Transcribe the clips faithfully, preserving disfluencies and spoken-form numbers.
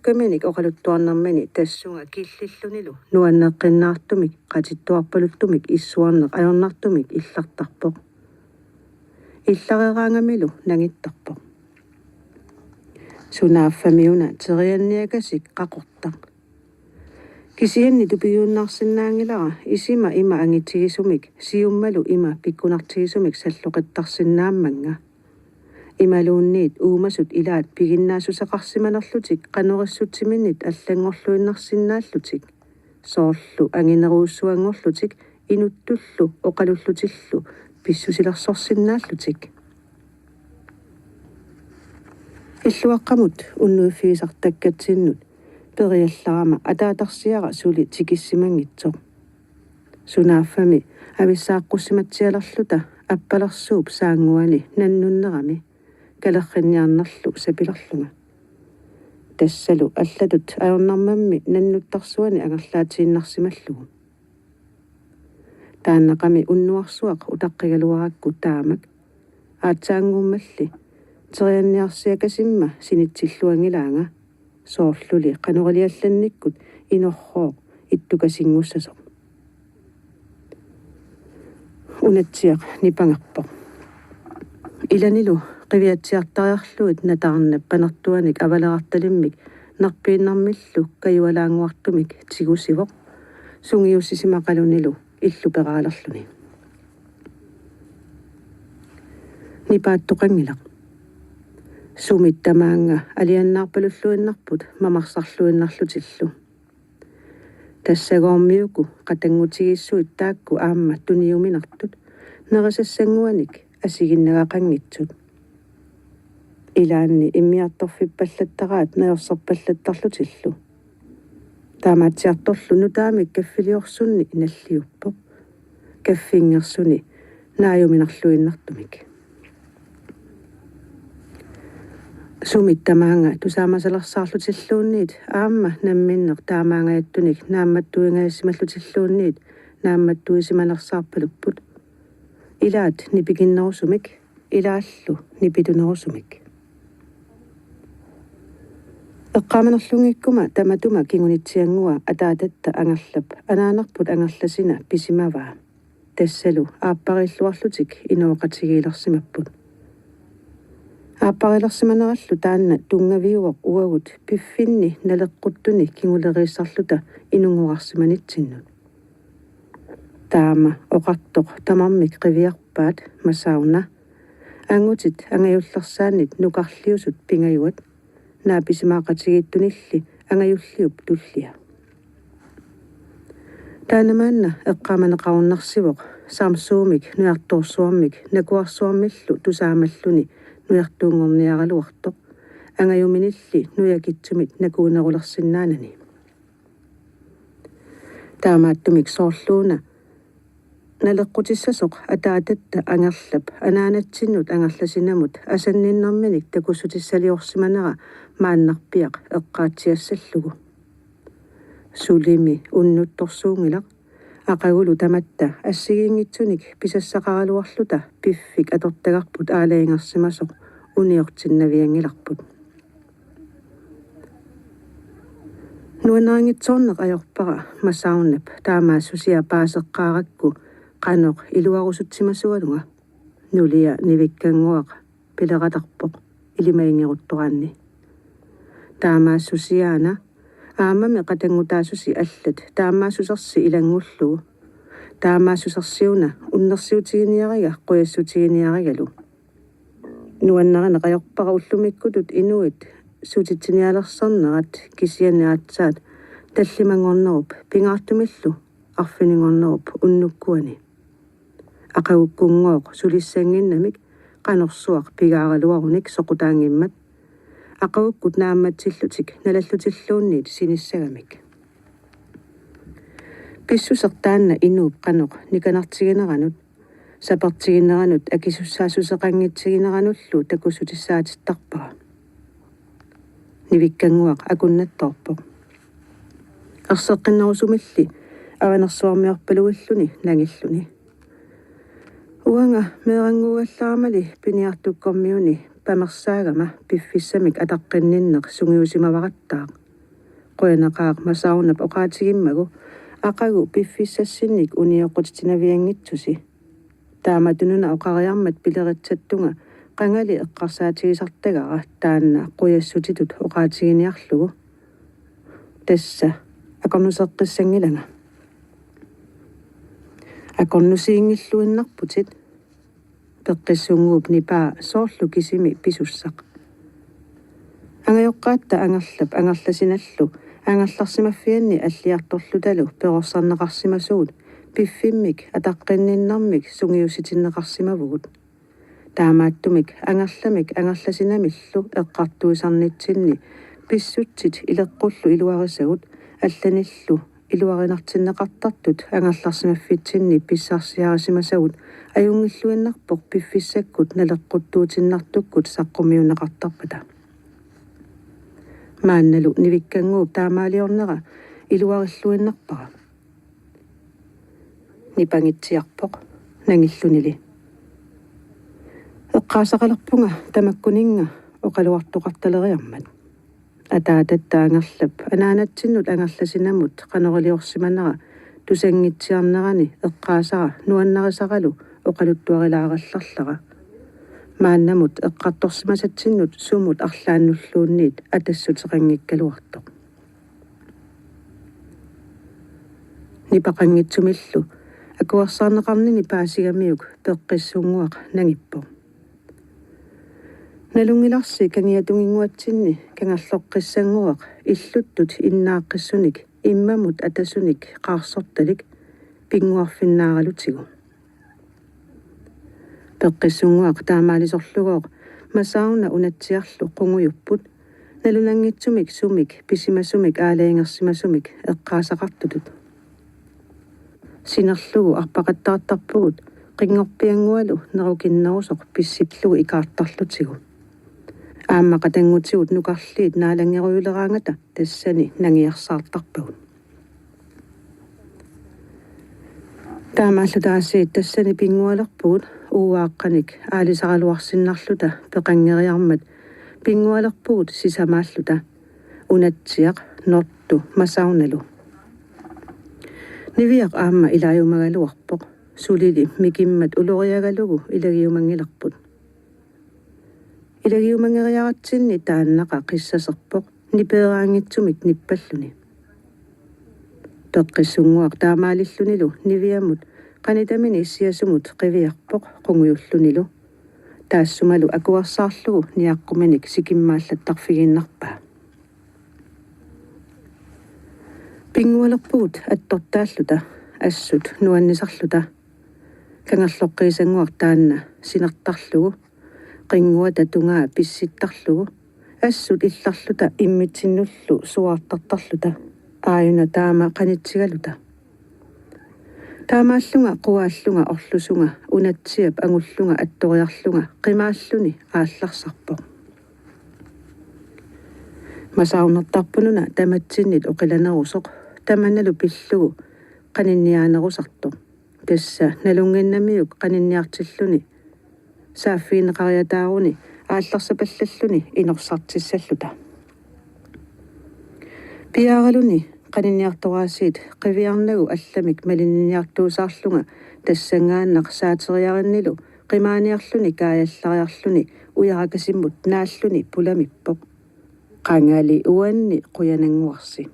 Kaminik oqaluttuarnermini tassunga killillunilu nuanneqqinnaartumik qatittuarpaluttumik issuarneq ajornartumik illartarpoq. Illareeraangamilu nangittarpoq: Sunaaffamiuna terianniakasik qaqortaq. Kisianni tupigiunnaarsinnaanngilara isima ima angitigisumik siummalu ima pikkunartigisumik salloqittarsinnaammannga. Imaluunniit uumasut ilaat piginnaassuseqarsimanerlutik qanoq issutsiminnit allanngorluinnarsinnaallutik, soorlu anginerujussuanngorlutik inuttullu oqalullutillu pissusilersorsinnaallutik. Illuaqqamut unnuiffigisartakkatsinnut periallarama ataatarsiara suli tikissimanngitsoq. Sunaaffami avissaaqqussimaatsialerluta appalersuup saannguani nannunnerami kalerrinniarnerlu sapilerlunga. Tassalu allatut ajornarmammi nannuttarsuani angerlaatiinnarsimallugu. Taannaqami unnuarsuaq utaqqigaluarakku taamak. Aatsaannguummalli terianniarsiakasimma sinitsilluanngilaanga, soorluli qanoq iliallannikkut inorrooq ittukasinnguassasoq. Unatsiaq nipangerpoq. Ilanilu qiviatsiartariarlugit nataarnap panertuanik avalerartalimmik narpiinnarmillu kajualaannguartumik tigusivoq, sungiussisimaqalunilu illuperaalerluni. Nipaattoqanngilaq. Sumit tamaanga aliannaarpalulluinnarput mamarsarluinnarlutillu. Tassagoormiuku qatanngutigiissuit taakku aamma tuniuminartut nerisassannguanik asiginnagaqanngitsut. Ilaanni immiartorfippallattaraat najorserpallattarlutillu. Taamaatsiartorlu nutaamik kaffiliorsunni nalliuppoq, kaffinngersuni naajuminarluinnartumik. Sumit tamaanga tusaamasalersaarlutilluunniit aamma namminneq taamaangajattunik naammattuingajassimallutilluunniit naammattuisimalersaarpalupput. Ilaat nipikinnerusumik, ilaallu nipitunerusumik. Eqqaamanerlunngikkuma tamatuma kingunitsianngua ataatatta Angerlap anaanarput Angerlasina pisimavaa. Tassalu aappariilluarlutik inooqatigiilersimapput. Aappariilersimanerallu taanna tunngaviuvoq uagut piffinni naleqquttuni kinguleriissarluta inunngorarsimanitsinnut. Taama oqartoq tamarmik qiviarpaat Masauna. Angutit angajullersaannit nukarliusut pingajuat, naapisimaaqatigiittunilli angajulliup tullia. Taanna maanna eqqaamaneqarunnarsivoq Samsuumik nujartoorsuarmik nakuarsuarmillu tusaamalluni nujartuunngorniaraluartoq, angajuminilli nujakitsumit nakuunerulersinnaanani. Taamaattumik soorluuna naleqqutissasoq ataatatta Angerlap anaanatsinnut Angerlasinamut asanninnerminik takussutissaliorsimanera maannarpiaq eqqaatsiassallugu. Sulimi unnuttorsuunngilaq, aqagulu tamatta assigiinngitsunik pisassaqaraluarluta piffik atortagarput aalajangersimasoq uniortinnavianngilarput. Nuannarinngitsoorneq ajorpara Masaunap taamaassusia paaseqqaarakku qanoq iluarusutsimasugalunga, nulia Nivikkannguaq pileratarpoq ilimaginngeruttoraanni. Taamaassusiaana aammami qatanngutaasusi allat taamaassusersi ilanngullugu. Taamaassusersiuna unnersiutiginiariga qujassutiginiarigalu. Nuannarineq ajorpara ullumikkutut inuit sutitsinialersornerat kisianni aatsaat tallimanngornerup pingaartumillu arfininngornerup unnukkuani. Aqagukkunngooq sulissannginnamik qanorsuaq pigaaraluarunik soqutaanngimmat, aqagukkut naammatsillutik nalallutilluunniit sinissagamik. Pissuseq taanna inuup qanoq nikanartigineranut, sapertigineranut akisussaassuseqanngitsigineranullu takussutissaatittarpara. Nivikkannguaq akunnattoorpoq. Erseqqinnerusumilli avanersuarmiorpaluilluni nangilluni: Uanga meerannguugallaramali piniartukkormiuni pamersaagama piffissamik ataqqinninneq sungiusimavarattaaq. Qujanaqaaq Masaunap oqaatigimmagu aqagu piffissassinnik unioqqutitinavianngitsusi. Taamatununa oqariarmat pileritsattunga qangali eqqarsaatigisartagara taanna qujassutitut oqaatiginiarlugu: Tassa akornuseqqissanngilanga. Akornusiinngilluinnarputit, Peqqissunnguup nipaa soorlu kisimi pisussaq. Angajoqqaatta Angerlap Angerlasinallu angerlarsimaffianni alliartorlutalu perorsarneqarsimasugut piffimmik ataqqinninnermik sungiussitinneqarsimavugut. Taamaattumik Angerlamik Angerlasinamillu eqqartuisarnitsinni pissutsit ileqqullu iluarisagut allanillu iluarinartinneqartartut angerlarsimaffitsinni pissarsiarisimasagut ajunngilluinnarpoq piffissakkut naleqquttuutinnartukkut saqqummiunneqartarpata. Maannalu Nivikkannguup taamaaliornera iluarilluinnarpara. Nipangitsiarpoq nangillunili. Eqqaasaqalerpunga tamakkuninnga oqaluartoqartaleriarmat. Ataatatta Angerlap anaanatsinnut Angerlasinamut qanoriliorsimanera tusanngitsiarnerani eqqaasara nuannarisaralu oqaluttuarilaarallarlara. Maannamut eqqartorsimasatsinnut sumut arlaannulluunniit atassuteqanngikkaluartoq. Nipaqanngitsumillu akuersaarneqarnini paasigamiuk Peqqissunnguaq nangippoq. Nalunngilarsi kangiatunginnguatsinni Kangerloqqissannguaq illuttut innaaqqissunik immamut atasunik qaarsortalik pinnguarfinnaaralutigu. Peqqissunnguaq taamaalisorlugooq Masauna Unatsiarlu qungujupput nalunanngitsumik sumik pisimasumik aalajangersimasumik eqqaasaqartutut. Sinerlugu arpaqattaartarpugut qinngorpianngualu nerukinnerusoq pissillugu ikaartarlutigu. Aamma qatanngutigut nukarliit naalanngerujuleraangata tassani nangiarsaartarpagut. Taamaalluta aasiit tassani pinngualerpugut uaqqanik aalisaraluarsinnarluta peqanngeriarmat pinngualerpugut sisamaalluta Unatsiaq Nortu Masaunalu. Niviaq aamma ilaajumagaluarpoq, sulili mikimmat uloriagalugu ilagiumanngilerput. Ilagiumanngeriaratsinni taannaqa qissaserpoq nipeeraanngitsumik nippalluni. Peqqissunnguaq taamaalillunilu Niviamut qanitamini issiasumut qiviarpoq qungujullunilu. Taassumalu akuersaarlugu niaqquminik sikimmaallattarfigiinnarpaa. Pinngualerpugut attortaalluta assut nuannisarluta. Kangerloqqissannguaq taanna sinertarlugu, qinnguata tungaa pissittarlugu, assut illarluta immitsinnullu suaartartarluta, aajuna taama qanitsigaluta. Taamaallunga quaallunga orlusunga Unatsiap angullunga attoriarlunga qimaalluni aallarsarpoq. Masaunertarpununa tamatsinnit oqilanerusoq tamannalu pillugu qaninniaanerusartoq. Tassa nalunnginnamiuk qaninniartilluni saaffigineqariataaruni aallarsapallalluni inorsartissalluta. Piaaraluni qaninniartoraasiit qiviarnagu allamik malinniartuusaarlunga tassanngaannaq saateriarinnilu qimaaniarluni kaajallariarluni ujarakasimmut naalluni pulamippoq: Qangali uanni qujanannguarsi.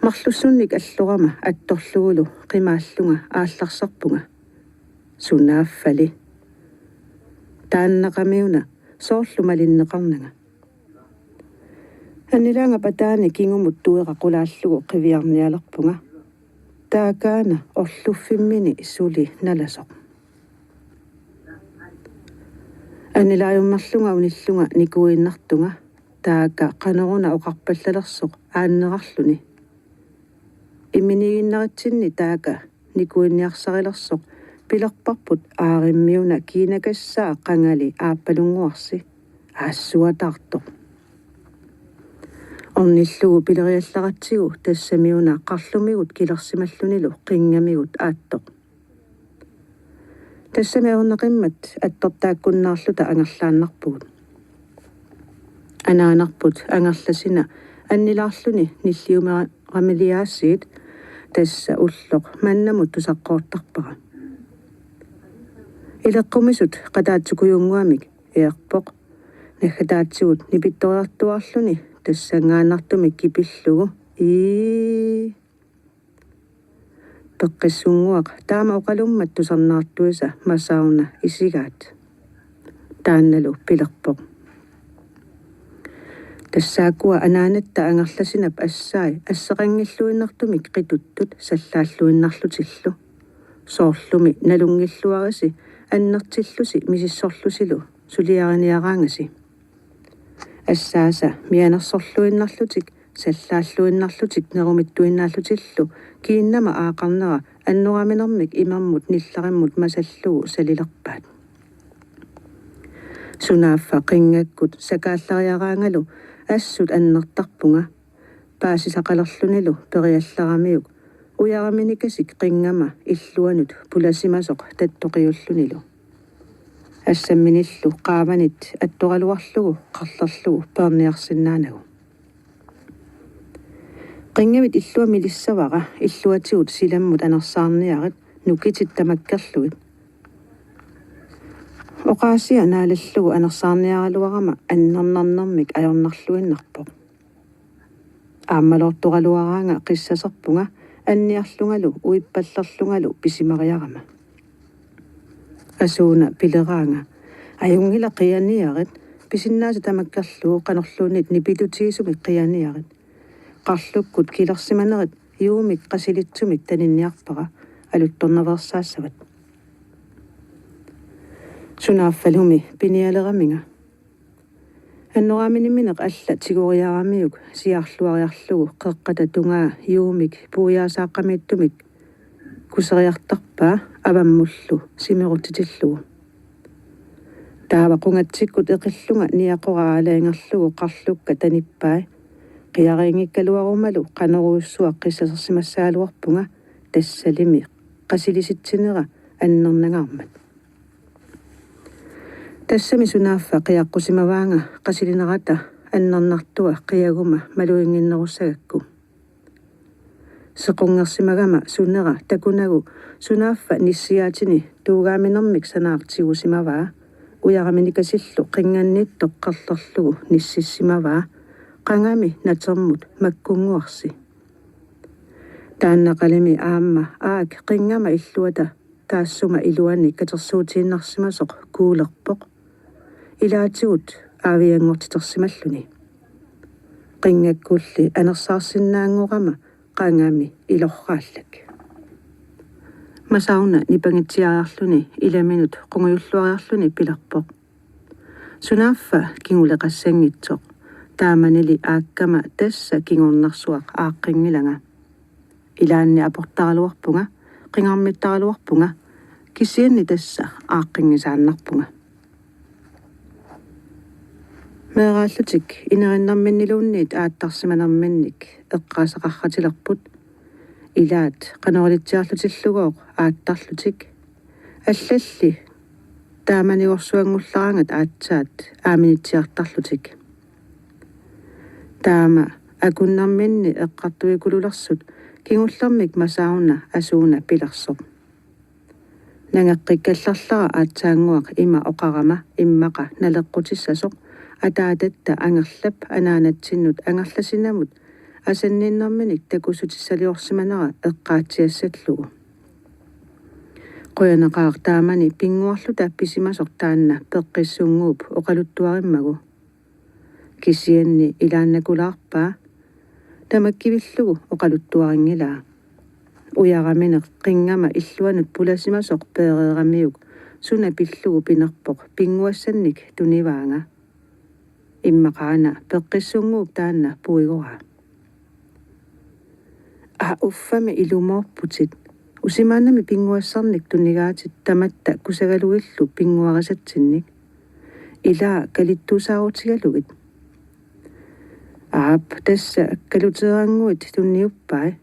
Marlussunnik allorama attorlugulu qimaallunga aallarsarpunga. Sunaaffali. Taannaqamiuna soorlu malinneqarnanga. Annilaangap ataani kingumut tuera qulaallugu qiviarnialerpunga. Taakaana orluffimmini suli nalasoq. Annilaajummerlunga unillunga nikuiinnartunga, taaka qanoruna oqarpallalersoq aannerarluni. Imminiiginnaritsinni taaka nikuinniarsarilersoq pilerparput aarimmiuna kiinakassaa qangali aappalunnguarsi, aassuataartoq. Ornillugu pileriallaratsigu tassamiuna qarlumigut kilersimallunilu qingamigut aattoq. Tassami ajornaqimmat attortaakkunnaarluta angerlaannarpugut. Anaanarput Angerlasina annilaarluni nilliumeramiliaasiit tassa ulloq mannamut tusaqqoortarpara. Ileqqumisut qataatsukujunnguamik eerpoq. Naggataatigut nipittoriartuaarluni tassanngaannartumik kipillugu: Ii. Peqqissunnguaq taama oqalummat tusarnaartuisa Masauna isigaat. Taannalu pilerpoq: Tassaakkua anaanatta Angerlasinap assai asseqanngilluinnartumik qituttut sallaalluinnarlutillu. Soorlumi nalunngilluarisi annertillusi misissorlusilu suliariniaraangasi. Assaasa mianersorluinnarlutik sallaalluinnarlutik nerumittuinnaallutillu kiinnama aaqarnera annoraaminermik imermut nillarimmut masallugu salilerpaat. Sunaaffa qinngakkut sakaallariaraangalu assut annertarpunga, paasisaqalerlunilu periallaramiuk ujaraminnikasik qinngama illuanut pulasimasoq tattoqiullunilu. Assamminillu qaavanit attoraluarlugu qarlerlugu peerniarsinnaanagu. Qinngavit illua milissavara illuatigut silammut anersaarniarit nukitit tamakkerlugit. Oqaasia naalallugu anersaarniaraluarama annernarnermik ajornarluinnarpoq. Aammaloortoraluaraanga qissaserpunga anniarlungalu uippallerlungalu pisimariarama. Asuuna pileraanga: Ajunngilaq qianiarit, pisinnaasat tamakkerlugu qanorluunniit nipilutigisumik qianiarit. Qarlukkut kilersimanerit juumik qasilitsumik taninniarpara, aluttornaveersaassavat. Sunaaffalumi pinialeraminga. Annoraaminermineq alla tigoriaramiuk siarluariarlugu qeqqata tungaa juumik puiaasaaqqamiittumik kuseriartarpaa avammullu simerutsitillugu. Taava qungatsikkut eqillunga niaqora aalajangerlugu qarlukka tanippai, qiariinngikkaluarumalu qanorujussuaq qissasersimassagaluarpunga tassalimi qasilisitsinera annernangaarmat. Tassami sunaaffa qiaqqusimavaanga qasilinerata annernartua qiaguma maluginnginnerussagakku. Sequnngersimagama sunera takunagu sunaaffa nissiaatini tuugaaminermik sanaaq tigusimavaa, ujaraminikasillu qinnganniittoq qarlerlugu nississimavaa, qangami natermut makkunnguarsi. Taannaqalimi aamma aak qinngama illuata taassuma iluani katersuutiinnarsimasoq kuulerpoq, ilaatigut aavianngortitersimalluni. Qinngakkulli anersaarsinnaanngorama qangami ilorraallak. Masauna nipangitsiariarluni ilaminut qungujulluariarluni pilerpoq: Sunaaffa kinguleqassanngitsoq, taamanili aakkama tassa kingornersuaq aaqqinngilanga. Ilaanni aportaraluarpunga, qingarmittaraluarpunga, kisianni tassa aaqqinngisaannarpunga. Meeraallutik inerinnerminniluunniit aattarsimanerminnik eqqaasaqarratilerput. Ilaat qanorilitsiarlutillugooq aattarlutik. Allalli taamanigorsuanngullaraangat aatsaat aaminitsiartarlutik. Taama akunnerminni eqqartuikululersut kingullermik Masauna asuuna pilersoq: Nangeqqikkallarlara aatsaannguaq ima oqarama immaqa naleqqutissasoq, ataatatta Angerlap anaanatsinnut Angerlasinamut asanninnerminik takussutissaliorsimanera eqqaatsiassallugu. Qujanaqaaq taamani pinnguarluta pisimasoq taanna Peqqissunnguup oqaluttuarimmagu. Kisianni ilaannakulaarpaa, tamakkivillugu oqaluttuarinngilaa. Ujaramineq qinngama illuanut pulasimasoq peereeramiuk suna pillugu pinerpoq pinnguassannik tunivaanga. Immaqaana Peqqissunnguup taanna puigoraa. Aa, uffami ilumoorputit. Usimaannami pinnguassannik tunigaatit tamatta kusagalugillu pinnguarisatsinnik. Ilaa kalittuusaarutigalugit. Aap, tassa kaluteerannguit tunniuppai.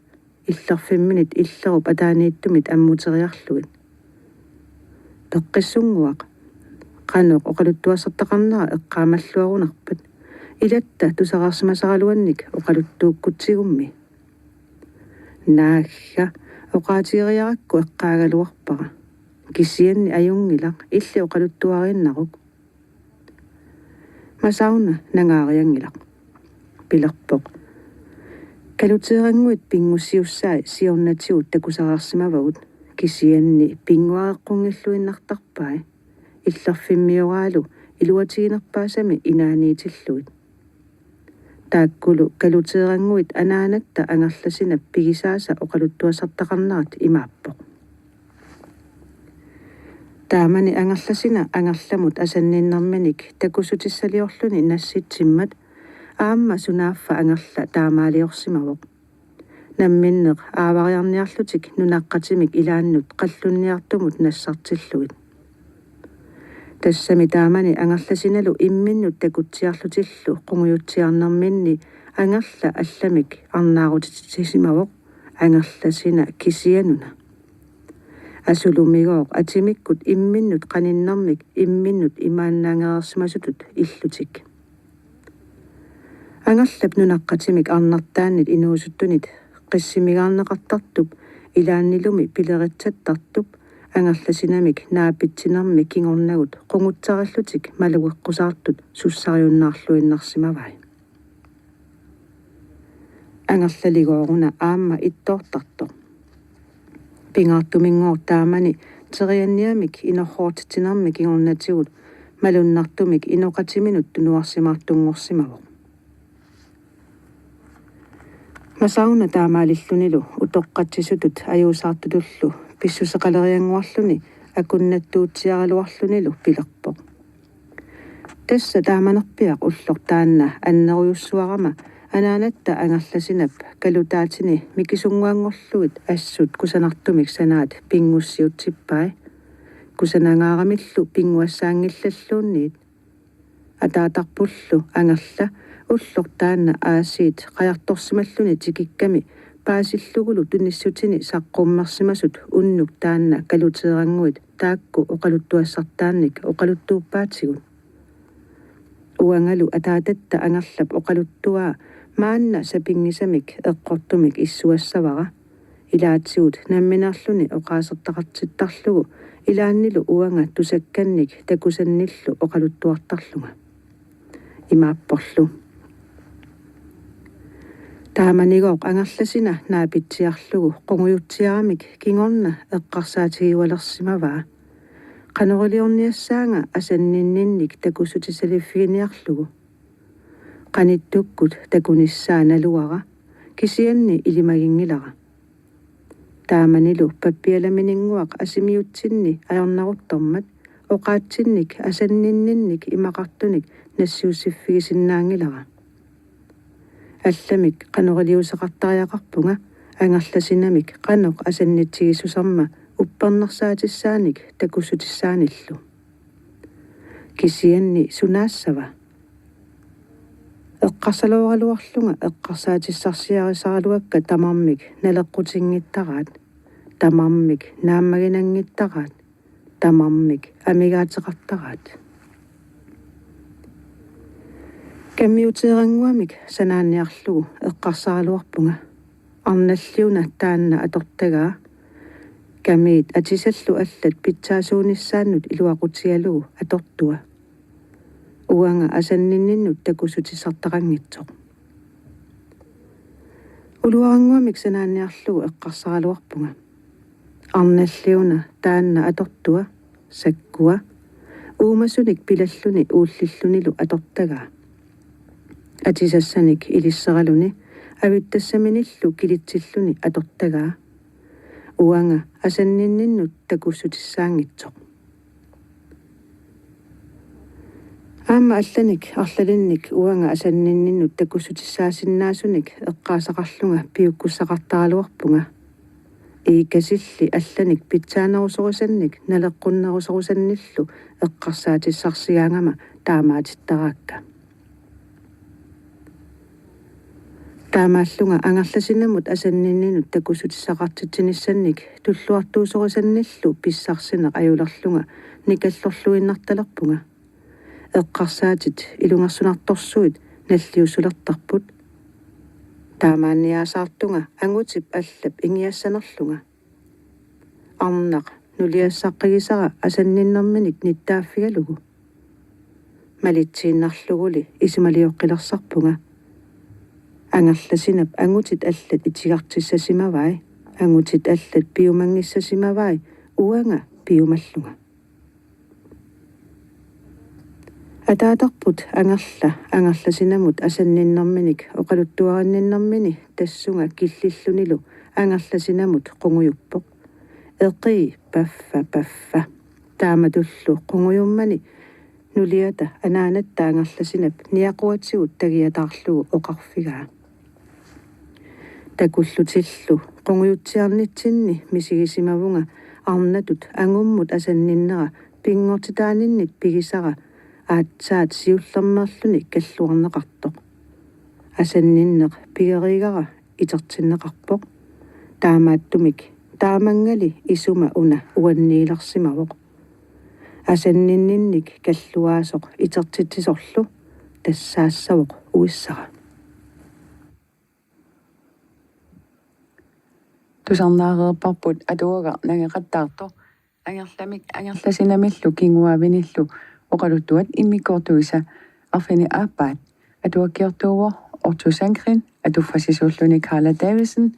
Illerfimminit illerup ataaniittumit ammuteriarlugit. Peqqissunnguaq. Qanoq oqaluttuassartaqarnera eqqaamalluarunarpat. Ilatta tusararsimasaraluannik oqaluttuukkutsigummi. Naagga, oqaatigeriarakku eqqaagaluarpara. Kisianni ajunngilaq, illit oqaluttuariinnaruk. Masauna nangaarianngilaq. Pilerpoq: Kaluteerannguit pinngussiussai siornatigut takusararsimavagut, kisianni pinnguareqqunngilluinnartarpai. Illerfimmioraalu iluatiginerpaasami inaaniitillugit. Taakkulu kaluteerannguit anaanatta Angerlasinap pigisaasa oqaluttuassartaqarnerat imaappoq. Taamani Angerlasina Angerlamut asanninnerminik takussutissaliorluni nassitsimmat aamma sunaaffa Angerla taamaaliorsimavoq. Namminneq aavariarniarlutik nunaqqatimik ilaannut qallunniartumut nassartillugit. Tassami taamani Angerlasinalu imminnut takutsiarlutillu qungujutsiarnerminni Angerla allamik arnaarutitsisimavoq: Angerlasina kisianuna. Asulumigooq atimikkut imminnut qaninnermik imminnut imaannaangereersimasutut illutik. Angerlap nunaqqatimik arnartaannit inuusuttunit qissimigaarneqartartup ilaannilumi pileritsattartup Angerlasinamik naapitsinermi kingornagut qungutsarillutik malugeqqusaartut sussariunnaarluinnarsimavai. Angerlaligooruna aamma ittoortartoq. Pingaartuminngooq taamani terianniamik inorhoortitsinermi kingornatigut malunnartumik inoqatiminut tunuarsimaartunngorsimavoq. Masauna taamaalillunilu utoqqatsisutut ajuusaartutullu pissuseqaleriannguarluni akunnattuutsiaraluarlunilu pilerpoq: Tassa taamanerpiaq ulloq taanna annerujussuarama anaanatta Angerlasinap kalutaatini mikisunnguanngorlugit assut kusanartumik sanaat pinngussiutsippai. Kusanangaaramillu pinnguassaanngillalluunniit. Ataatarpullu Angerla ulloq taanna aasiit qajartorsimalluni tikikkami paasillugulu tunissutini saqqummersimasut unnuk taanna kaluteerannguit taakku oqaluttuassartaannik oqaluttuuppaatigut. Uangalu ataatatta Angerlap oqaluttuaa maanna sapinngisamik eqqortumik issuassavara. Ilaatigut nammineerluni oqaasertaqartittarlugu ilaannilu uanga tusakkannik takusannillu oqaluttuartarlunga. Imaapporlu: Taamanigooq Angerlasina naapitsiarlugu qungujutsiaramik kingorna eqqarsaatigiualersimavaa. Qanoriliorniassaanga asanninninnik takussutissaliffiginiarlugu? Qanittukkut takunissaa naluara, kisianni ilimaginngilara. Taamanilu pappialamininnguaq asimiutsinni ajornaruttormat oqaatsinnik asanninninnik imaqartunik nassiussiffigisinnaanngilara. Allamik qanoriliuseqartariaqarpunga Angerlasinamik qanoq asannitsigissuserma uppernarsaatissaannik takussutissaanillu. Kisianni sunaassava? Eqqarsalooraluarlunga eqqarsaatissarsiarisaraluakka tamarmik naleqqutinngitsaraat, tamarmik naammaginanngittaraat, tamarmik amigaateqartaraat. Kammiuteerannguamik sanaanniarlugu eqqarsaraluarpunga: Arnalliuna taanna atortagaa. Kamiit atisallu allat pitsaasuunissaannut iluaqutigalugu atortua. Uanga asanninninnut takussutissartaqanngitsoq. Uluarannguamik sanaanniarlugu eqqarsaraluarpunga: Arnalliuna taanna atortua, sakkua, uumasunik pilalluni uullillunilu atortagaa. Atisassanik ilisseraluni avittassaminillu kilitsilluni atortagaa. Uanga asanninninnut takussutissaanngitsoq. Aamma allanik arlalinnik uanga asanninninnut takussutissaasinnaasunik eqqaasaqarlunga piukkussaqartaraluarpunga. Iikasilli allanik pitsaanerusorisannik naleqqunnerusorisannillu eqqarsaatissarsigaangama taamaatittaraakka. Taamaallunga Angerlasinamut asanninninnut takussutissaqartitsinissannik tulluartuusorisannillu pissarsineq ajulerlunga nikallorluinnartalerpunga. Eqqarsaatit ilungersunartorsuit nalliussulertarput. Taamaanniaasaartunga angutip allap ingiassanerlunga. Arnaq nuliassaqqisara asanninnerminik nittaaffigalugu. Malitsiinnarluguli isumalioqqilersarpunga. Angerlasinap angutit allat itigartissasimavai. Angutit allat piumanngissasimavai uanga piumallunga. Ataatarput Angerla angerlasinamut asanninnerminik oqaluttuarinninnermini tassunga killillunilu angerlasinamut qungujuppoq. Eqii, paffa, paffa. Taamatullu qungujummani nuliata anaanatta angerlasinap niaquatigut tagiataarlugu oqarfigaa. Takullutillu qungujutsiarnitsinni misigisimavunga arnatut angummut asanninnera pinngortitaaninnit pigisara aatsaat siullermeerluni kalluarneqartoq. Asanninneq pigeriigara itertinneqarpoq. Taamaattumik taamangali isuma una uanniilersimavoq. Asanninninnik kalluaasoq itertitsisorlu tassaassavoq uissara. Tusarnaareerparput atuagaq nangeqattaartoq, Angerlamik angerlasinamillu kinguaavinillu oqaluttuat immikkoortuisa, arfineq-aappaat. Atuakkiortuuvoq Otto Sandgreen, atuffassisuulluni Karla Davidsen.